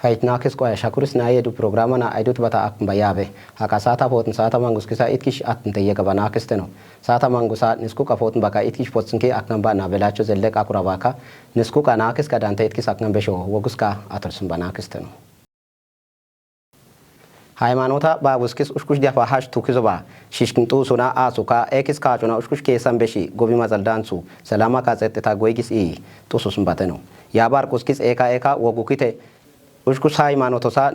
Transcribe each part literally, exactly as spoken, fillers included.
Kayit naakis qoya shakuris na yedu programa na aydut bata akn bayabe. Haka saata footn saata mangus kisa itkish atn te yega banakisteno. Saata mangusa nisku ka footn baka itkish potsinki aknan ba na belacho zellek akurabaka. Nisku ka naakis ka dante itkis aknan besho woguska atorsun banakisteno. Haymanota ba buskis ushkush diafa hash tukizo ba. Shishkin tu suna asuka ekis kachuna ushkush kesan beshi gobi mazaldansu. Salama ka tseteta goygis i tusus mbateno. Ya bar kuskis eka eka wogukite ushkush haymanotosa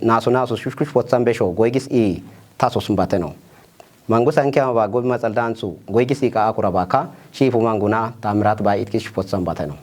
nasu nasu ushkush potsan besho goygis i tasus mbateno. Mangusa nkiama ba gobi mazaldansu goygis i ka akurabaka. Shifu manguna tamirat ba itkish potsan bateno.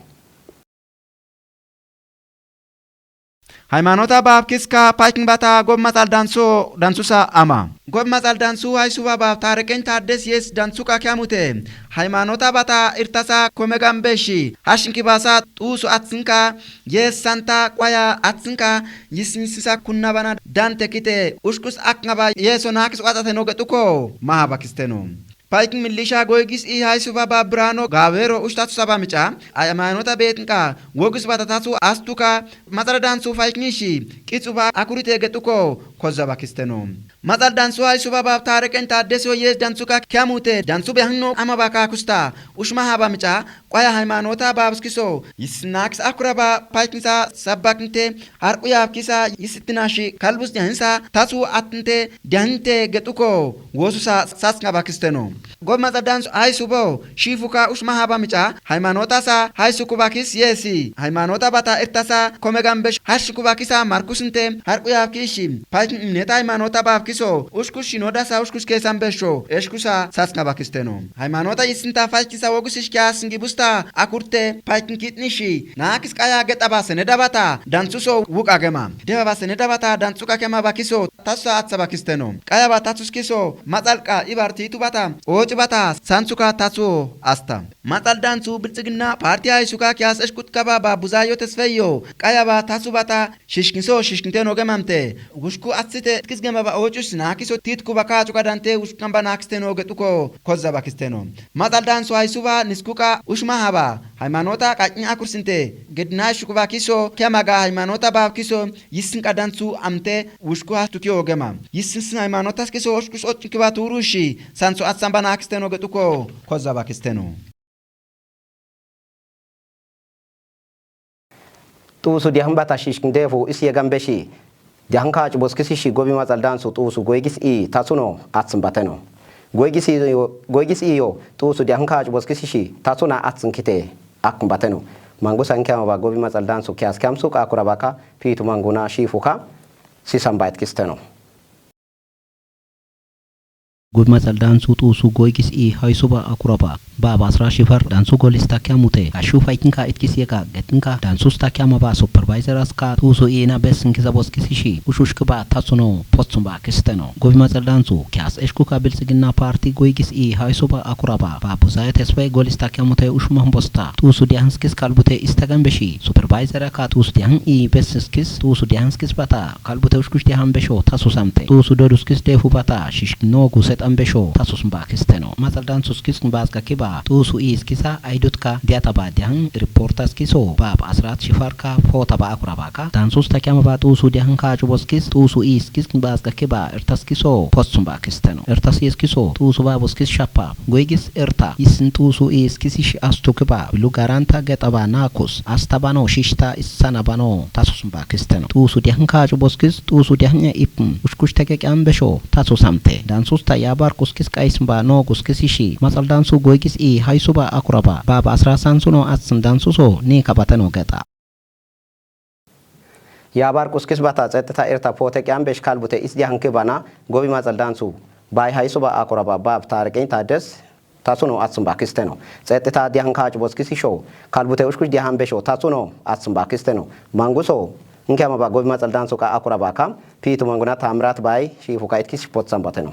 Haymanota baabkiska paykin bata gob matsal danso dansusa ama. Gob matsal dansu haysuba baab tareqen taddes yes dansuka kiyamute. Haymanota bata irtasa komegan beshi hashinki basa xuusu atsinka yes santa qwaya atsinka yisinsisa kunnabana dante kite ushkus akngaba yeso nakis waxate no gexuko maha bakisteno. Paykin milisha goygis i haysuba ba birano gawero ushtatsu saba mica. Aymanota betinqa wogis bata tatsu astuka matsala dansu fayknishi qitsu ba akurite gexuko kozza bakisteno. Matsal dansu haysuba ba tareqen taddeso yes dansuka kiyamute dansu behanno ama baka kusta ushma haba mica. Qwaya haymanota babskiso yisnakis akuraba payknisa sabaknte harqu yabkisa yisitinashi kalbus diahinsa tatsu atnte diahinte gexuko wosusa saskna bakisteno. Gob matsal dansu aysubo shifuka ushma haba mica haymanotasa haysu kubakis yesi haymanota bata irtasa komegan besh hash kubakisa markusinte harqu yabkishi. Paykn imneta haymanota babkiso ushkus shinodasa ushkus kesan besho eshkusa saskna bakisteno. Haymanota yisinta faykisa wogusish kiyas ngibusta akurte paykin kitnishi naakis qaya gexaba senedabata dansuso wuqa gema. Debaba senedabata dansuka kema bakiso tatsusa atsa bakisteno. Qayaba tatsuskiso matsalqa ibar titubata oocibata santsuka tatsu asta. Matsal dansu bilxigina parti haysuka kiyas eshkutkaba ba buzayo tesfeyo qayaba tatsubata shishkinso shishkinte no gemamte. Gushku atsite tkis gemaba oocus nakiso titku baka cuka dante gushkan ba nakiste no gexuko kozza bakisteno. Matsal dansu haysuba niskuka ushma haba haymanota qaqin akursinte gedina shukuba kiso kemaga haymanota bab kiso yissin qadansu amte wushku hastuki ogema yissinsin haymanotas kiso oshkush occin kiba turushi sansu atsan ba nakisteno gexuko kozza bakisteno. Xuusu diyahan bata shishkin deefu is yegan beshi diyahan kaacu boskisi shi gobi matsal dansu xuusu goygis i tatsuno atsin bateno. Goygis iyo xuusu diyahan kaacu boskisi shi tatsuna atsin kite akn bateno. Mangusa nkiyama ba gobi matsal dansu kiyas kiyamsu qakurabaka piitu manguna shiifuka sisan baytkisteno. Gobi matsal dansu xuusu goygis i haysuba akuraba baaba asra shifar dansu golis takiyamute kashu faykinka itkis yega getinka dansus takiyama ba supervisoraska xuusu ina bessinkiza boskisi shi ushushkiba tatsuno potsun ba kisteno. Gobi matsal dansu kiyas eshkuka bilxigina parti goygis i haysuba akuraba ba buzayet hesfay golis takiyamute ushmahn bosta xuusu diyahanskis kalbute istagan beshi supervisoraka xuusu diyahan i bessinskis xuusu diyahanskis bata kalbute ushkush diyahan besho tatsusamte xuusu doduskis deefu bata shishkino gusetan besho tatsusn ba kisteno. Matsal dansuskis bazga kiba xuusu iiskisa aydutka diyata ba diyahan riportaskiso baab asrat shifarka foota ba akurabaka dansus takiyama ba xuusu diyahan kaacu boskis xuusu iiskis bazga kiba irtaskiso potsun ba kisteno. Irtas iiskiso xuusu ba boskis shapa goygis irta yissin xuusu iiskisi shi astu kiba bilu garanta gexaba nakus asta bano shishta issana bano tatsusn ba kisteno. Xuusu diyahan kaacu boskis xuusu diyahan ipn ushkush tekeqyan besho tatsusamte dansusta yabar kuskis qaysn ba no guskisi shi matsal dansu goygis i haysuba akuraba baaba asra sansuno atsn dansuso nika bateno gexa. Yabar kuskis bata tsetteta irta poote qiyam besh kalbute is diyahanki bana gobi matsal dansu bay haysuba akuraba baab tareqin taddes tatsuno atsn bakisteno. Tsetteta diyahan kaacu boskisi sho kalbute ushkush diyahan besho tatsuno atsn bakisteno. Manguso nkiyama ba gobi matsal dansu qa akurabaka piitu manguna tamirat bay shiifuka itkis potsan bateno.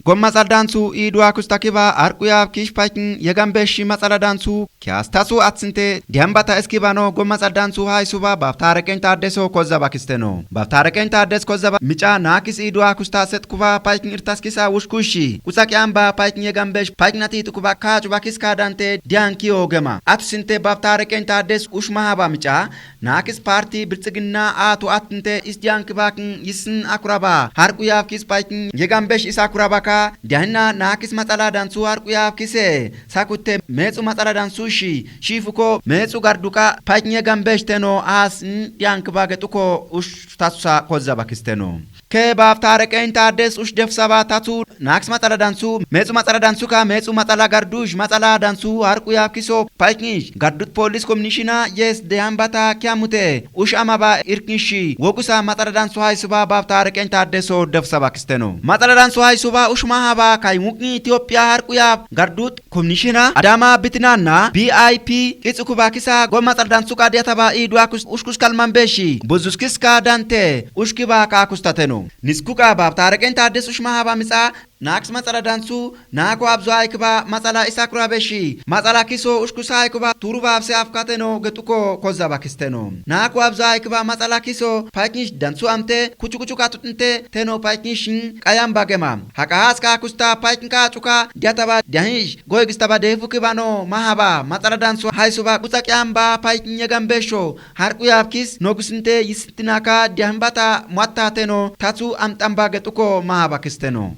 Gomma tsaldansu idu akustakiba arquya kish paikin yegan beshi matsaladansu kiastasu atsinte diambata eskibano gomma tsaldansu haisuba baftareqen tadeso kozaba kisteno. Baftareqen tades kozaba mica nakis idu akusta set kuba paikin irtaskisa wushkushi. Kutsaki amba paikin yegan besh paikin ati tukuba kacu bakiska dante dianki ogema. Atsinte baftareqen tades ushmahaba mica Nakis parti biltsigina atu atinte isdianki bakin yisin akuraba harqu yafkis paikin yegan besh is akurabaka diahina nakis matsaladansu harqu yafkise sakute metsu matsaladansu shi shifuko metsu garduka paikin yegan besh teno as in dianki bagetuko ush tasusa kozaba kisteno. Ke baftareqen tades ush defsaba tatu naks matsaladansu metsu matsaladansuka metsu matsala gardush matsaladansu harqu yafkiso paiknish gardut polis komnishina yes deambata kiamute ush amaba irkinshi wogusa matsaladansu haisuba baftareqen tadeso defsaba kisteno. Matsaladansu haisuba ush mahaba kai mukni Ethiopia harqu yaf gardut komnishina adama bitinana bip itsukuba kisa gomma tsaldansuka diataba iduakus ushkus kalman beshi bozuskiska dante ushkiba kakustateno. Niskuka baftareqen tades ushmahaba mitsa naks matsaladansu nako abzo aykiba matsala isakura beshi matsala kiso ushkusa aykuba turu babse afkateno getuko kozaba kisteno. Nako abzo aykiba matsala kiso paikinsh dansu amte kuchu kuchu katutinte teno paikinshin qayam bagema haka haska kusta paikinka cuka diataba diahinsh goygistaba defu kibano mahaba matsaladansu haisuba kutsaki amba paikin yegan besho harqu yafkis nogusinte yisintinaka diahinbata muatta teno tatu amtamba getuko mahaba kisteno.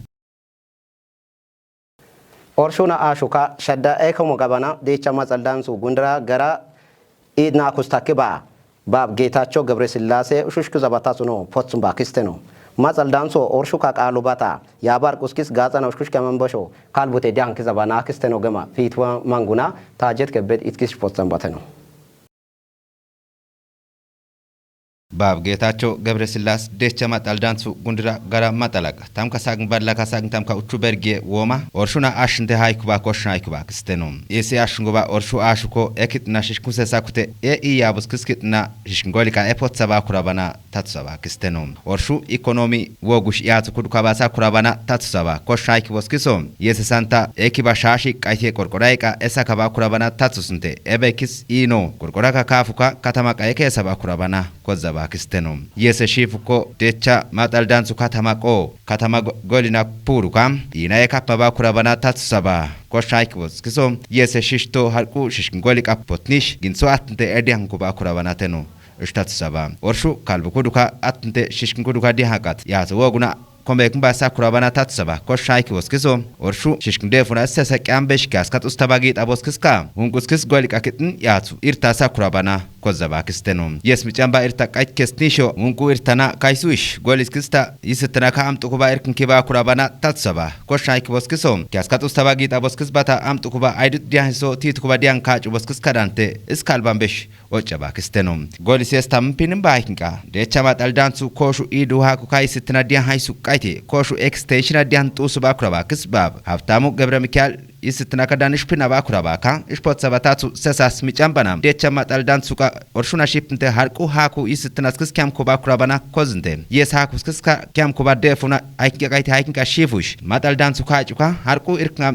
Orshuna ashuka shadda ekomo gabana decha matsaldansu gundra gara idna kustakiba bab getacho gebre sillase ushushku zabatasuno potsumba kisteno. Matsaldansu orshuka qalubata yabar kuskis gatsana ushushka membosho kalbute dianki zabana kisteno gema fitwa manguna tajet kebet itkis potsambateno. Bab getacho gebre sillas decha matsal dansu gundira gara matsalaga tamka sagn ballaka sagn tamka uchu berge woma orshuna ashinte haykuba koshna haykuba kisteno. Isi ashunguba orshu ashuko ekitna shishkuse sakute e iyabus kiskitna shishngolika epotsaba kurabana tatsaba kisteno. Orshu ekonomi wogush yatsu kudukaba sakurabana tatsaba koshna hayki boskiso. Yese santa ekiba shashi qayte korkoraika esakaba kurabana tatsusinte ebekis ino korkoraka kafuka katama qayeke esaba kurabana kozaba kisteno. Yese shifuko decha matsal dansu katama ko katama golina puruka ina ekapma ba kurabana tatsaba koshna hayki boskiso. Yese shishto halku shishkin golika potnish ginso atnte edianku ba kurabana teno. Ishtatsaba orshu kalbukuduka atnte shishkinkuduka dihakat yatsu woguna komekin ba sakurabana tatsaba koshna hayki boskiso. Orshu shishkin defuna sesa kyambesh kaskat ustabagi taboskiska hunkuskis golika kitn yatsu irta sakurabana kozaba kisteno. Yes michamba irta qayt kesnisho hunku irtana kaysuish goliskista yisitnaka amtukuba irkin kiba kurabana tatsaba koshna hayki boskiso. Kaskat ustabagi taboskis bata amtukuba aydut dianso titukuba dian kacu boskis kadante iskalban besh Ochaba kisteno. Golis estam pinin bahinka decha matsal dansu koshu idu haku kai sitina dian haysu qayte koshu extensiona dian tusu bakuraba kisbab haftamu gebre mikial isitina ka danish pina bakuraba ka ishpotsa batatu sesas michambana decha matsal dansuka orshuna shipnte harku haku isitina skis kyamku bakurabana kozinte yes haku skiska kyamku ba defuna haykinka qayte haykinka shifush matsal dansuka acuka harku irkna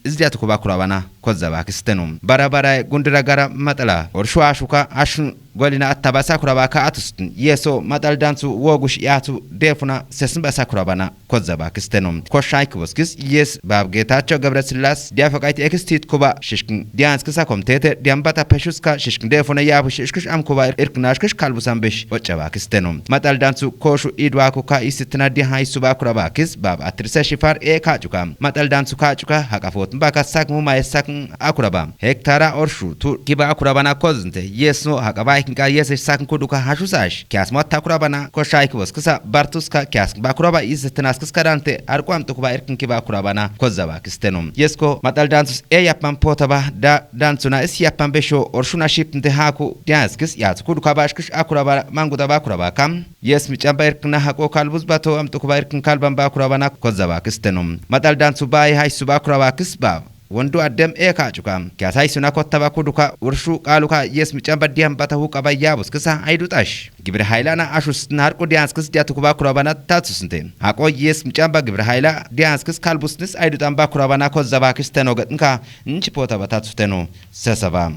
izdiatuku bakurabana kozaba kisteno. Bara bara gundira gara matsala orshu ashuka ashun golina attaba sakuraba ka atustin yeso matsal dansu wogush yatu defuna sesnba sakurabana kozaba kisteno. Koshna hayki boskis yes bab getacho gebre sillas diafakayt ekistit kuba shishkin dianskisa komtete diambata peshuska shishkin defuna yabush ishkush amkuba irknashkush kalbusan besh ochaba kisteno. Matsal dansu koshu idwaku ka isitina dian haysu bakuraba kis bab atrise shifar e kacuka matsal dansu kacuka hakafot mbaka sakmu maye sakn akuraba hektara orshu tu kiba akurabana kozinte yesno hakaba ikinka yesish sakn kuduka hashusash kyasmo takurabana koshayki boskisa bartuska kyasn bakuraba isitinaskiska dante arkwam tukuba irkin kiba akurabana kozaba kisteno. Yesko matsal dansus e yapman potaba da dansuna is yapman besho orshuna shipnte haku dianskis yatsu kuduka bashkish akuraba manguda bakuraba kam. Yes michamba irkna hako kalbus bato amtukuba irkin kalban bakurabana kozaba kisteno. Matsal dansu bayi haysu bakuraba kisba Wondu addem ee kaacuka. Kiyasaysuna kottaba kuduka urshu qaaluka yes micamba diyan bata huqaba yabus kisa aydutash. Gibir haylana ashus narqu diyanskis diatukuba kurabana tatsusinte. Haqo yes micamba gibir hayla diyanskis kalbusnis aydutan ba kurabana kozzaba kisteno gatnka inchi potaba tatsuteno. Sesaba.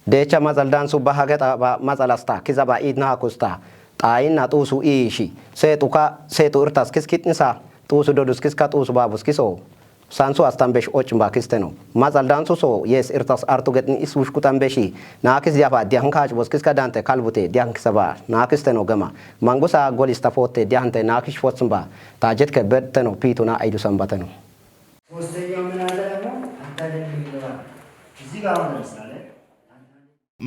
Deecha matsal dansu ba hageta ba matsal asta kiza ba iit na kusta. Xaayinna xuusu iishi. Seexu ka seexu irtas kis kitnisa. Xuusu dodus kis ka xuusu baabus kiso. Sansu astan besh ocin ba kisteno. Matsal dansu so yes irtas artu getni is wushkutan beshi. Na kis diafa diahan kaach bos kis ka dante kalbute diahan kisa ba. Na kisteno gema. Mangusa gol istafote diahante na kish fotsumba. Tajet ke bedteno pitu na aydu sambateno. ሶስተኛው ምን አለ ደግሞ አታደርግም ይለዋል። እዚህ ጋር አሁን ለምሳሌ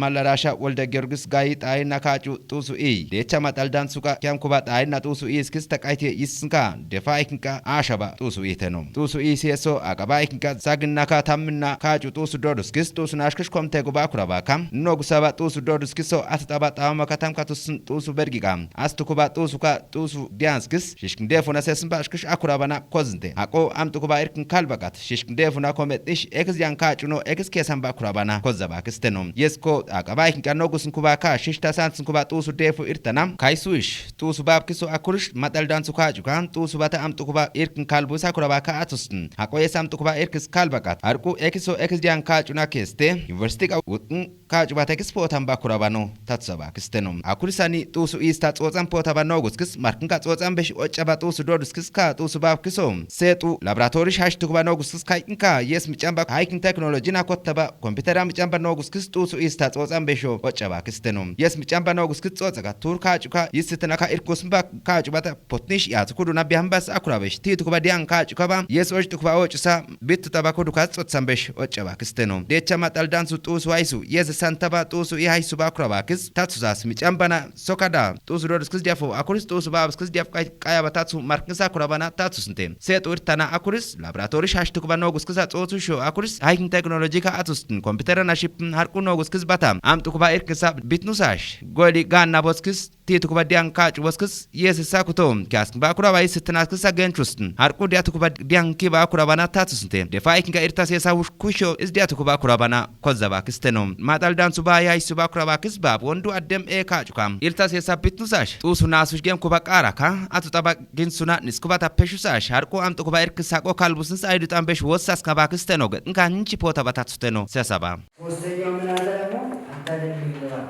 Malarasha wolde Giyorgis gayi xaayinna kaacu xuusu ii. Deecha maxal dansuka kiyam kuba xaayinna xuusu ii iskis taqayte yissinka defa ikinka ashaba xuusu ii teno. Xuusu ii siyeso aqaba ikinka saginnaka tamminna kaacu xuusu doduskis xuusu nashkish komte guba kurabaka. No gusaba xuusu doduskiso atitaba xaawama katamka tussin xuusu bergiqa. Astu kuba xuusuka xuusu diyanskis shishkin defuna sesin ba shkish akurabana kozinte. Haqo amtu kuba irkin kalbaqat shishkin defuna kometnish ekis yanka cuno ekis kesan ba kurabana kozaba kisteno. Yesko aqaba ikin qanno gusin kuba ka shishta sansin kuba xuusu defu irtana. Kaysu ish xuusu bab kiso akurish matal dansu ka cuka xuusu bata amtu kuba irkin kalbu sa kuraba ka atustin. Haqo yes amtu kuba irkis kalbaqat. Arqu ekiso ekis yanka cuna keste. University ka utn Kaacu bata ekis pootan ba kurabano tatsaba kisteno. Akurisani xuusu ista xoxan poota ba noguskis markinka xoxan besh ocaba xuusu doduskis ka xuusu bab kiso. Seexu laboratori shash tukuba noguskis kaykinka yes micamba haykin teknolojina kottaba kompitera micamba noguskis xuusu ista xoxan besho ocaba kisteno. Yes micamba noguskis xoxaka tur kaacuka yisitinaka irkusmba kaacu bata potnish yatsu kuduna bihan bas akurabesh ti tukuba diyan kaacuka ba yes osh tukuba ocusa Bittu taba kudukas xotsan besh ocaba kisteno. Deecha matal dansu xuusu haysu yes santaba xuusu i haysu ba kurabakis tatsusas micambana sokada xuusu doduskis diafo akuris xuusu babuskis diaf qayaba tatsu markisa kurabana tatsusinte. Seexu irtana akuris laboratori shash tukuba noguskisa xuusu sho akuris haykin teknolojika atustin kompitera nashipin harqu noguskis bata amtu kuba irkisa bitnusash. Goyli ganna boskis Ti tukuba diyan kaacu boskis yes sakuto. Kiaskin ba kuraba is tinaskis agenchustin. Harqu dia tukuba diyan ki ba kurabana tatusinte. Defa ikinka irtas yesa wush kusho is dia tukuba kurabana kozaba kisteno. Matal dansu ba ya isu ba kuraba kis ba wondu addem e kaacuka. Irtas yesa bitnusash. Xuusu nasush gen kuba qaraka. Atu taba ginsuna niskuba tapeshusash. Harqu amtu kuba irkis haqo kalbusins aydu tambesh wossas kaba kisteno. Nka hinchi pota ba tatusteno. Sesaba. ሶስተኛው ምን አለ ደግሞ አታደርግም ይለዋል።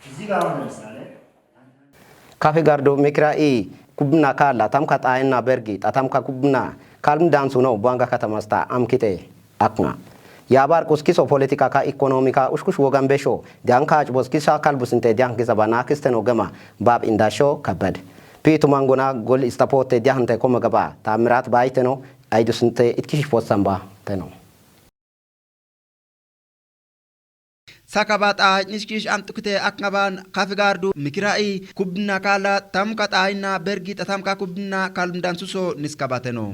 እዚህ ጋር አሁን ለምሳሌ Kafi gardu mikira i kubna kala tamka xaayinna bergi ta tamka kubna kalm dansu no buanga katamasta amkite akna. Yabar kuskiso politika ka ekonomika ushkush wogan besho dian kaac boskisa kalbusinte dian kisa ba nakisteno gema bab indasho kabad. Pitu manguna gol istapote diahante koma gaba tamirat baiteno aidusinte itkish potsamba teno. Sakaba xaaha'nishkish amxukite aknaban kafi gardu mikira'i kubdina kala tamka xaahina bergi tatamka kubdina kalmdansuso niskabateno.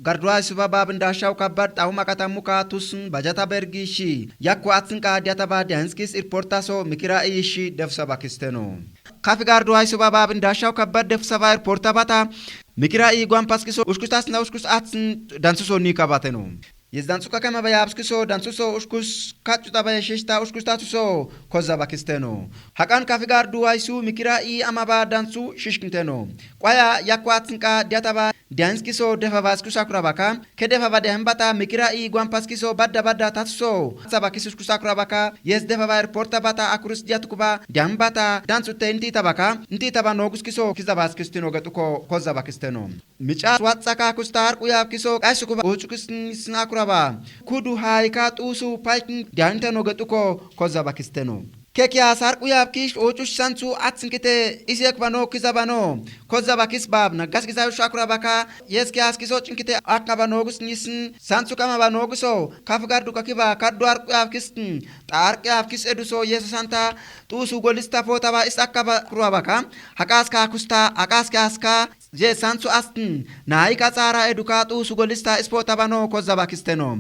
Garduwa isuba babindashaw kabad xawuma katamuka tusn bajata bergi shi yakku atsinqa diyataba diyanskis irportaso mikira'i shi defsaba kisteno. Kafi garduwa isuba babindashaw kabad defsaba irportabata mikira'i gwan paskiso ushkustasna ushkus atsn dansuso nikabateno. Yezdan tsuka kama baya abskiso dan tsuso ushkus katsu tabaya shishta ushkus tatsuso kozza bakisteno. Hakan kafi gardu waisu mikira i amaba dan tsu shishkinteno. Kwaya yakwa tsinka diataba dianskiso defa vaskusa kurabaka ke defa ba dehmbata mikira i gwan paskiso badda badda tatsuso sa bakis ushkusa kurabaka yes defa ba airporta bata akurus diatukuba dehmbata dan tsu te nti tabaka nti taba noguskiso kiza baskistino getuko kozza bakisteno. Micas watsa ka kusta harqu yabkiso qaysuku ba ucukisn sna kuraba. Kudu haika tusu paikin dianta no getuko kozza bakisteno. Ke kiyas harqu yabkish ucush sansu atsinkite isyek bano kiza bano. Kozza bakis bab na gas giza shakura baka yes kiyas kiso cinkite akna bano gus nisn sansu kama bano guso kaf gardu kakiba kaddu harqu yabkisn ta harqu yabkis eduso yes santa tusu golista fota ba is akaba kurabaka. Hakas ka kusta hakas ka aska Je sansu astin naika tsara eduka tusu golista ispota bano kozza bakisteno.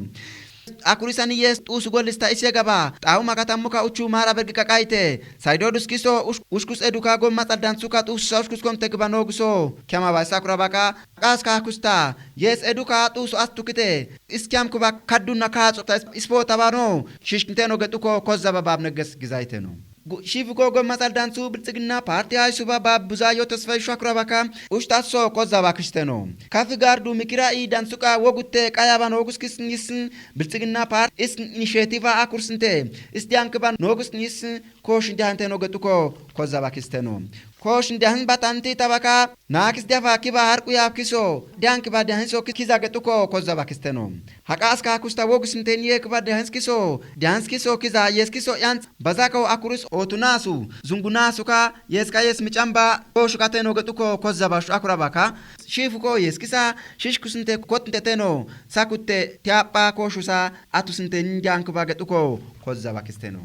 Akuri sani yees xuusu gollista is yegaba. Xaa'uma katammuka uchu maara bergi qaqayte. Saydo duskiso ush-, ushkus eduka gomma xaldansuka xuususa ushkus komte giba noogiso. Kema baysa kura baqa. Qas ka kusta. Yees eduka xuusu astukite. Iskiyam kuba kaddunna kaaxo ta is-, ispo tabano. Shishkinte no getuko kozza babab negges gizayte no. Gu-, shifu ko gomma xaldansu bilxigina parti haysuba babbuza yo tesfay shakura baka. Ushtaso kozza bakisteno. Kafi gardu mikira i dansuka wogutte qayaba noogus kisnis. Bilxigina parti is initiativa akursinte. Is diankiba noogus nis kosh diante no getuko kozza bakisteno. Kosh dian batanti tabaka. Naakis diafa kiba harqu yaab kiso. Dian kiba dianso ki-, kiza getuko kozza bakisteno. Haqa aska kusta wogus nten ye kiba dianskiso. Dianskiso kiza yeskiso yan bazako akurus otunasu. Zungunasu ka yeska yes micamba koshu kateno getuko kozza bashu akura baka. Shifu ko yeskisa shishkusinte kotnte teno. Sakutte tiapa koshusa atusinte njan kiba getuko kozza bakisteno.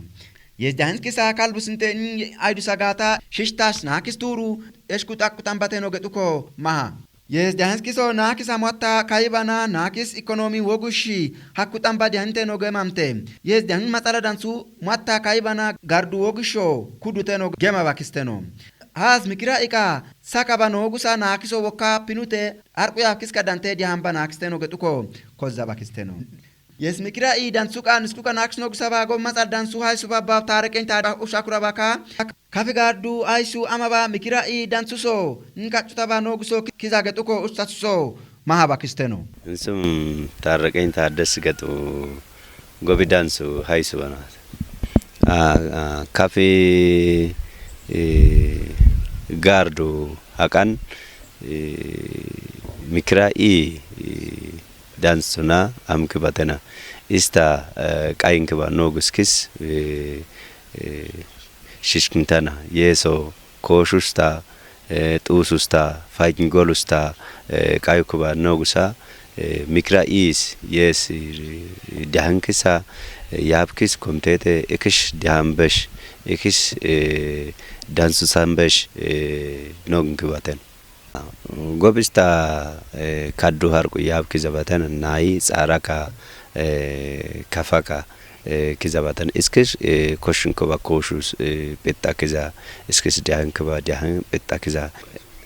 Yes dianskisa kalbusinte nj-, aydu sagata shishtas naakis turu. Eshku takku tambateno getuko maha. Yes dianskiso naakis amwatta kayibana naakis ekonomi wogushi hakku tamba diante no gemamte. Yes dian matsala dansu mwatta kayibana gardu wogusho kudute no gema bakisteno. Has mikira ika sakaba noogusa naakiso wokka pinute arqu yakiska dante dianba naakisteno getuko kozza bakisteno. Yes mikira i dansu qa nisku qa naakis noogusa ba gomma xaldansu haysu babba tareqen ta usha kura baka. Kafi gardu aysu amaba mikira i dansuso. Nkachuta ba nooguso ki-, kiza getuko ustasuso. Maha bakisteno. Insum tareqen ta des getu gobi dansu haysu bana. A, a, kafi, e, gardu haqan, e, mikira i, e, dansuna amki batena. Ista, e, qayinki ba nooguskis, e, e, shishkintana. Yeso koshusta, e, xuususta, faykin golusta, e, qayuki ba noogusa, e, mikira is, yes, e, diankisa, e, yabkis komtete, ikish dianbesh, ikish, e, dansusambesh, e, nooginki baten. Gobista, e, kaddu harqu yabki zabatan nayi tsaraka, e, kafaka, e, ki zabatan iskis, e, koshin koba koshus, e, pitta kiza, iskis dihan kiba dihan pitta kiza,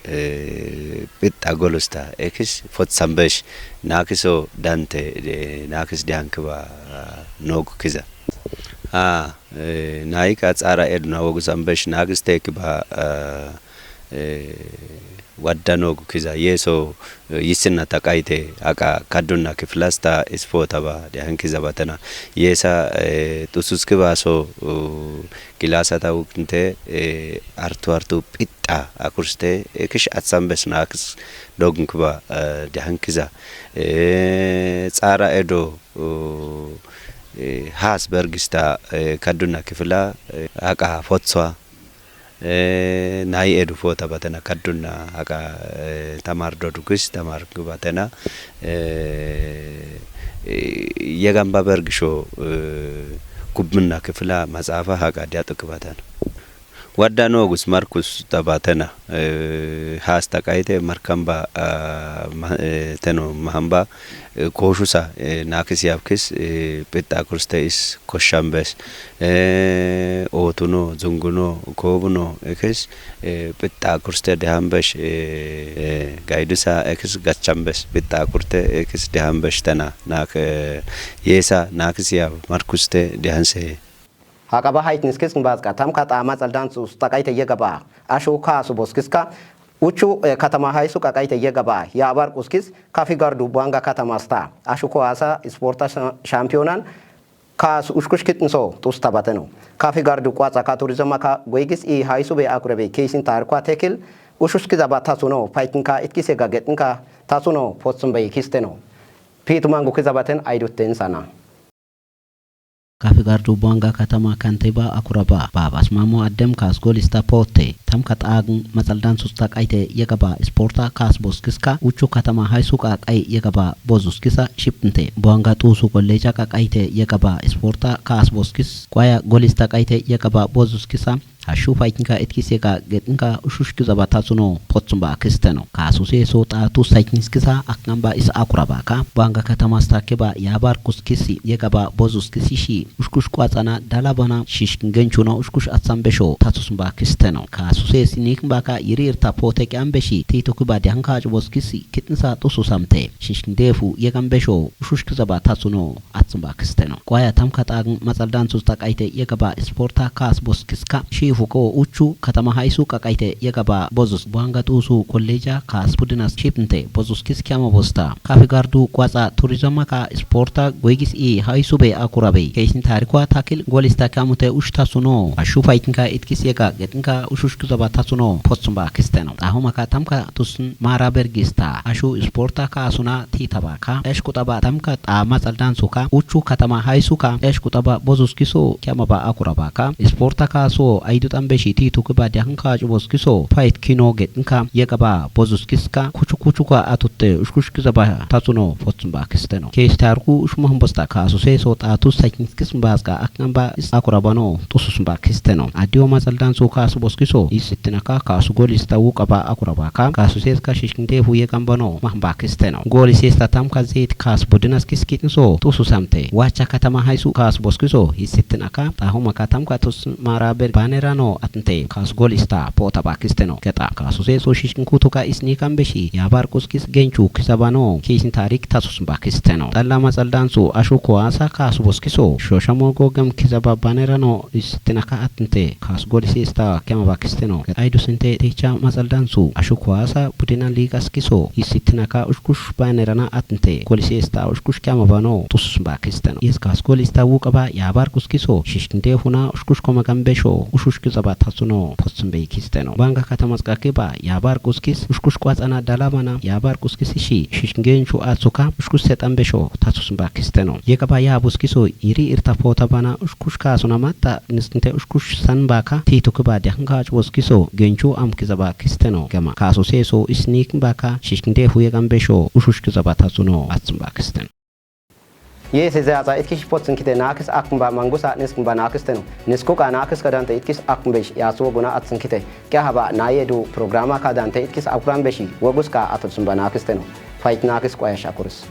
e, pitta golusta, ekis fotsambesh, nakiso dante, e, nakis dihan kiba, a, nogu kiza. A, e, nayi ka tsara eduna wogu sambesh, nakis te kiba, a, e, wadda noogu kiza yeso, e, yisinna taqayte aqa kaddunna kiflasta ispota ba dihan kiza batena. Yesa, e, xususki baso, e, kilasata wukinte, e, artu artu pitta akurste, e, kish atsambes nakis dogin kiba, e, dihan kiza. E, tsara edo, e, e, has bergista, e, kaddunna kifla, e, aqa fotswa. E, nayi edu fota batena kaddunna aqa, e, tamar dodugis, tamar gubatena, e, e, yegamba bergisho, e, kubminna kifla matsafa haqa diatu kibatena. Wadda noogus markus tabatena, e, has taqayte markamba, a, ma-, e, teno mahamba, e, koshusa, e, nakis yabkis, e, pitta kurste is koshambes, e, otuno, zunguno, kobuno, ekis, e, pitta kurste dehambesh, e, e, gaydusa, ekis gachambes, pitta kurte, ekis dehambesh tena, nak, e, yesa, nakis yab markuste dehanse. Haqaba haytniskis nbazqa tamka tama tsaldan tsus taqayte yegaba. Ashu kasu boskiska. Uchu, e, katama haysu qaqayte yegaba. Yabar quskis kafi gardu buanga katama sta. Ashu ko asa sporta sha-, shampionan kas ushkush kitnso tus tabateno. Kafi gardu kwatsa ka turizma ka goygis i haysu be akurebe keisin tarkwa tekil. Ushush kizaba tasuno. Paytinka itkise gagetnka tasuno potsum be kisteno. Pitu mangu kizabaten aydut tensana. Kafi gardu buanga katama kantiba akuraba babas mamo addem kas golista potte tamka taagun matsaldan susta qayte yegaba sporta kas boskiska uchu katama haysu qaqay yegaba bozuskisa shipnte buanga tusu kolleja qaqayte yegaba sporta kas boskis qwaya golista qayte yegaba bozuskisa Ashu faytinka itkis yega getinka ushushkizaba tatsuno potsumba kisteno. Kasu seso tatu saytniskisa aknamba is akurabaka. Banga katamas takeba yabar kuskisi yegaba bozus kisishi. Ushkush kwatsana dalabana shishkin genchuno ushkush atsambesho tatsusumba kisteno. Kasu sesi nikmbaka yiri irta potek ambeshi titukiba dihanka chubos kisi kitnisa tususamte. Shishkin defu yegambesho ushushkizaba tatsuno atsumba kisteno. Kwaya tamka tagen matsaldansus takayte yegaba sporta kas boskiska shifuko uchu katama haysu kakayte yegaba bozus bwanga tusu kolleja kas pudinas shipnte bozuskis kyama bosta. Kafi gardu kwatsa turizma ka sporta goygis i haysu be akurabe. Keisin tarikwa takil golista kamute ush tatsuno. Ashu faytinka itkis yega getinka ushushkizaba tatsuno potsumba kisteno. Tahuma ka tamka tusun mara bergista. Ashu sporta kasuna titabaka. Esh kutaba tamka ta matsaldansuka. Uchu katama haysuka. Esh kutaba bozuskiso kyamaba akurabaka. Sporta kaso aydu tambeshi titukiba dihanka chuboskiso. Fayt kino getinka yegaba bozuskiska. Kuchu kuchuka atutte ushkushkizaba tatsuno potsumba kisteno. Kesh tarku ushma humbosta kasu seso tatu saytniskis mbaska aknamba is akurabano tususumba kisteno. Adio matsaldansu kasu boskiso. Is ittinaka kasu golista wukaba akurabaka. Kasu seska shishkin defu yegambano mahmba kisteno. Goli sesta tamka zet kas budinas kiskitnso tususamte. Wacha katama haysu kas boskiso. Is ittinaka tahuma ka tamka tus mara ber banerano atnte. Kas golista potaba kisteno. Keta kasu seso shishkin kutuka is nikambeshi. Yabar kuskis genchu kisabano. Keisin tarik tatsusumba kisteno. Talla matsaldansu ashu kwasa kasu boskiso. Shoshamo gogam kisaba banerano is tinaka atnte kas golisi ista kema bakisteno. Aydu sinte techa matsaldansu ashu kwasa budina ligas kiso is tinaka ushkush banerana atnte golisi ista ushkush kema bano tus bakisteno. Is kas golista wukaba yabar kuskiso shishkinde huna ushkush koma gambesho ushush kizaba tatsuno potsumbe kisteno. Banga katamas kakiba yabar kuskis ushkush kwatsana dalamana yabar kuskis ishi shishkingenchu atsuka ushkush setan besho tatsusumba kisteno. Yekaba ya buskiso iri irta pota bana ushkush kasuna matta niskinte ushkush san baka titukiba dihanka ach buskiso genchu amkizaba kisteno. Gama kasu seso isnik baka shishkinde huye gambesho ushushkizaba tatsuno atsumba kisteno. Ye size atsa itkish potsin kite nakis akmba mangusa niskmba nakisteno. Niskuka nakis kadante itkis akmbesh yatsu guna atsin kite. Kya haba naye du programa kadante itkis akuran beshi woguska atulsumba nakisteno. Fayt nakis kwayash akurus.